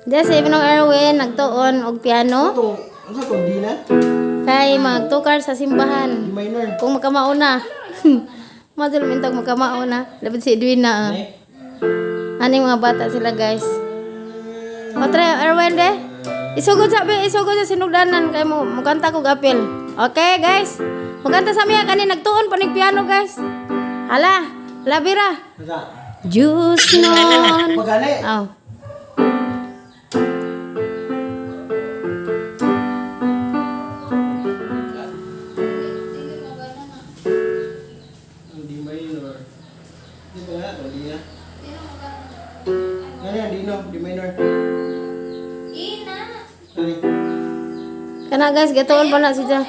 Diya si Ibnong Erwin nagtuon og piano Itong, ano sa itong D na? kay magtukar sa D simbahan. minor. Kung makamauna. Madal mintag makamauna. Dapat si Edwina. Ah. Eh? Aning mga bata sila, guys. O try Erwin de. Isugod sa be, isugod sa sinugdanan kay mo mukanta kog apil. Okay, guys. Mukanta sa miya kani nagtuon pa ning piano, guys. Hala, labira. Nasa? Diyos non. Pagani. Oh. Ang D minor. Di ba nga? O, D na? Ano yan? D no? D minor. Ina. Ano yan? Kana guys, gatuon pa na siya.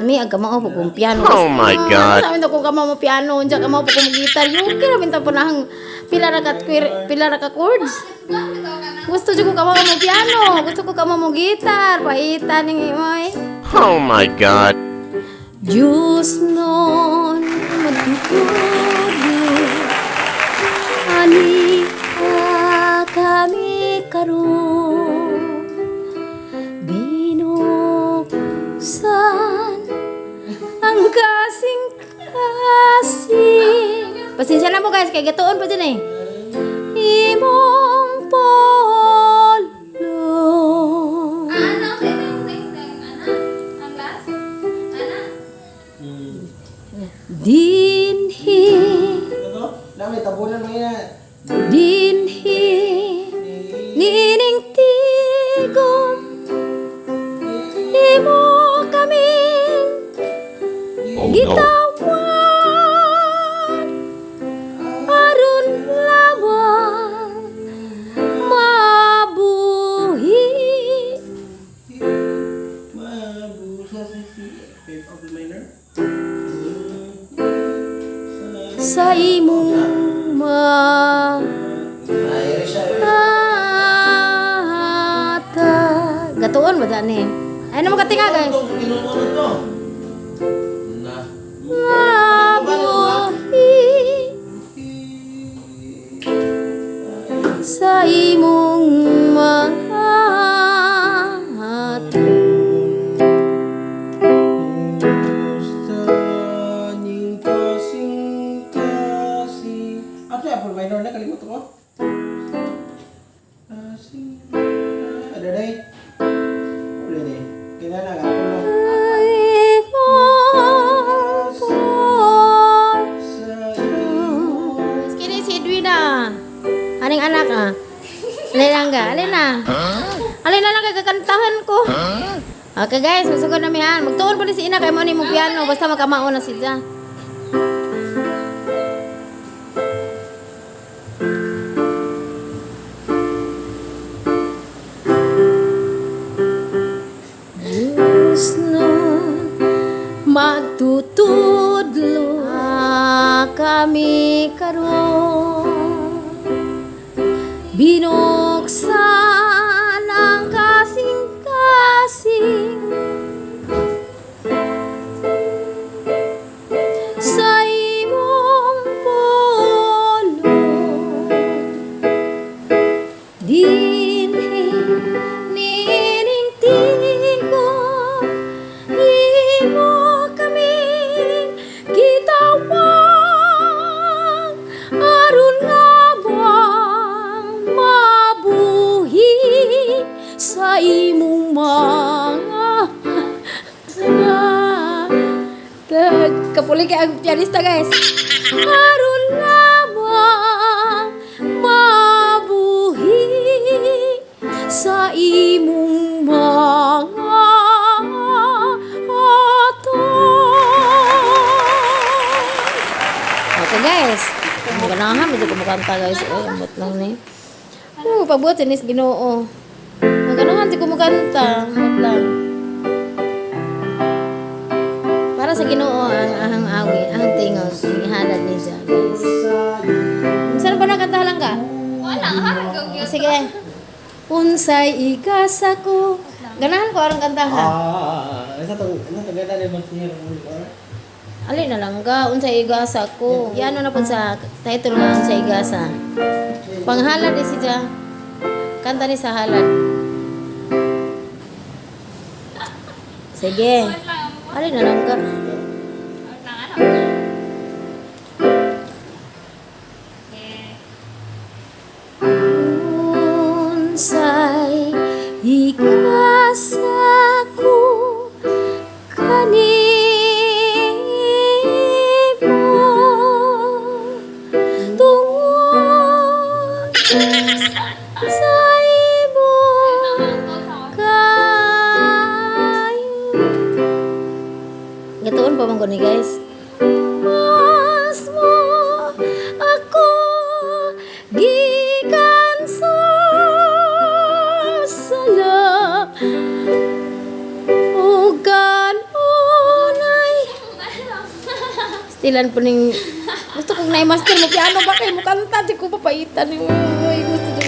Ami aga mao po kung piano. Oh my God. Sa amin to kung kamo mo piano, unsa ka mao po kung gitar. Yung kira minta po nang pila ra ka pila ra ka chords. Gusto jud ko kamo mo piano, gusto ko kamo mo gitar. Paita ning imoy. Oh my God. Diyos nun magtutudlo, ani ka kami karon, binuksan ang kasing-kasing. Pasensya na mo guys, kay gatuon pa din eh. Imong polo. Ano? Ting, ting, ting. Ana? Ang last? Ana? Dinhi Ano to? Dami, tabunan mo yan. Dinhi nining tigom imo kaming Oh no. gitawan aron lamang mabuhi. Mabusa sa C. Fifth of the minor. Sa imong ma Ay, siya. ata. Gatuon ba dyan eh? Ay, naman katinga, guys. Itong pinupunod to. Na. Mabuhi sa imong mata. Gustaning kasing kasing. Ano yung apple minor na? Kalimut ko. Kasing. Ano na eh? Wala na eh. Kaya na nga apple no? Ay, imong Sa imong Kini si Edwina. Aning anak ah. Alin lang ga, alin na. Alin na lang kagakantahan ko. Okay guys, masugod na mihan. Magtuon pa ni si Ina kay mo ni mo piano basta makamao na siya. Diyos nun magtutudlo kami karon, binuksan ang kasing-kasing sa imong polo. Dinhi nining tigom imo kaming gitawag aron lamang mabuhi sa imong mga. Kapuli kay ang pianista, guys. Aron lamang mabuhi sa imong mga atang. Okay guys, ang ganahan medyo kumukanta guys. Oh, ambot lang ni. Oh, pabuhat sinis Ginoo. Ang ganahan si kumukanta, ambot lang. Para sa Ginoo ang ahang awi, ang tingog, ihalad ni siya, guys. Saan ba nakanta lang ka? Wala. Harang gawin. Sige. Unsay igasa ko. Ganahan ko arang kantahan. Ah, ano itong, ano itong ganda ni Monsignor? Ali na lang ga, unsa igasa ko. Yan na po sa title nga unsa igasa. Panghalad ni siya. Kanta ni sa halad. Sige. Wait lang. Ali na lang ga. Wait lang, ano? Okay. Unsay igasa ko kanimo tungod sa imong kayo. Gatuon pa man ko ni, guys. Mas mo ako gikan sa sala ug kanunay. Stilan po ning gusto kong na-master mo piano ba kay mo kanta di ko papaitan ni. Uy, gusto.